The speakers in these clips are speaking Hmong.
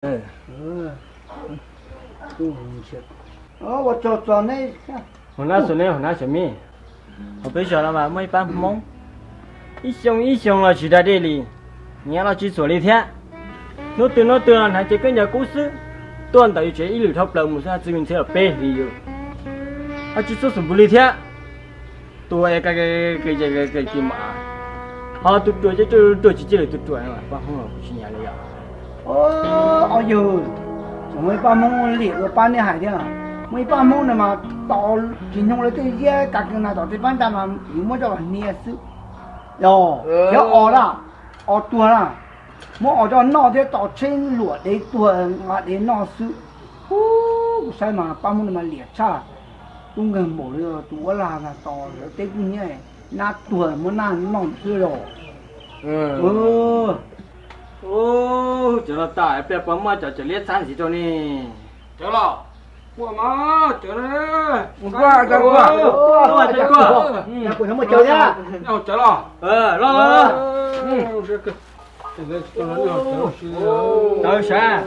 Ua tsaug txog neb, hauv nab xus neb hauv nab xus me. Hauv peb zos no mas muaj ib pab Hmoob, ib xyoo ib xyoo los tsis da dej li, nyiav los tsis txhuam li thiab. Hnub twg hnub twg los hnav cev khaub ncaws kub xwb, tuaj ntawm yus tsev ib lwm dhau plaws mus xwb, txij li ntxhiab los peb hlis yus. Ho tsis txhob xum npus li thiab. Tus es ka ke ke ke ke ci mas, ho tus ruam ces ruam tsis ciaj li tus ruam, pab Hmoob los kuv tsis nyiam li yom. Os yawg, tseem muaj ib pab Hmoob liam dua pab nej hais thiab. Muaj ib pab Hmoob no mas tos tsis nyoog lawv tej ziab kav kws na tom tej pab ntsa mas yus muab coj los hnia xwb. Yog, thiab os na, os tuag na, muab os coj noj thiab tos tsheb luam dev tuag nqa dev noj xwb. Ub, kuv saib mas pab Hmoob no mas liam tshaj. Tub nkeeg npaum li tus uab lag tos lawv teb kub hnyiab, nab tuag muab nab noj xwb los. Cov los tas pliag puas muaj cov cawv liab txhab ntxiv rau ne? Cawv los, muaj mas cawv na. Cawv los, los los los. Tawv sav.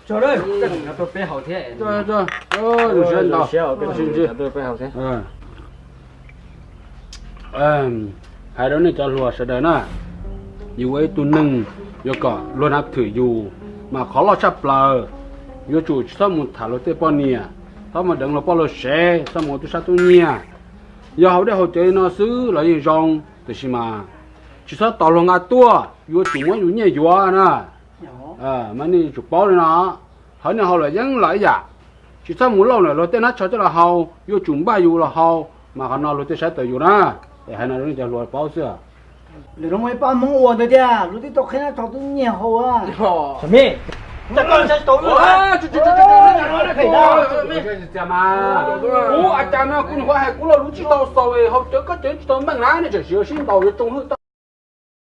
Tso, koj tseem nyob tuaj peb haus thiab. Zoo siab ntau, koj tseem nyob tuaj peb haus thiab. Hais rau nej cov hluas sawv daws na, yus ua ib tug neeg yuav kom luag nav thwm yus, mas qhov loj tshaj plaws yuav tsum tsis txhob mus tham luag tej poj niam, txhob mus deev luag poj luag sev, txhob mus ua tub sab tub nyiag. Yog haus dej haus cawv li no xwb los yeej zoo, tiam sis mas tsis txhob tos luag nqa tuaj, yuav tsum muab yus nyiaj yuav na. Mas nej yuav tsum paub li no, hauv nej haus los yeej los ib yam, tsis txhob mus lauj ntawm luag tej nab tsho coj los haus, yuav tsum npaj yus los haus, mas qhov no luag thiaj saib taus yus na. Es hais no rau nej cov hluas paub xwb. Lwm zaus muaj ib pab Hmoob ua ntawd tiag, luag twb tau qhib nab tsho twb nyiag haus. Kuv a cas no kuv nyuam qhuav hais kuv los lus tsis tau xaus, haus cawv koj cawv tsis tau meej na, nej tseem siv sib ntaus yuav tsoo hwj tau.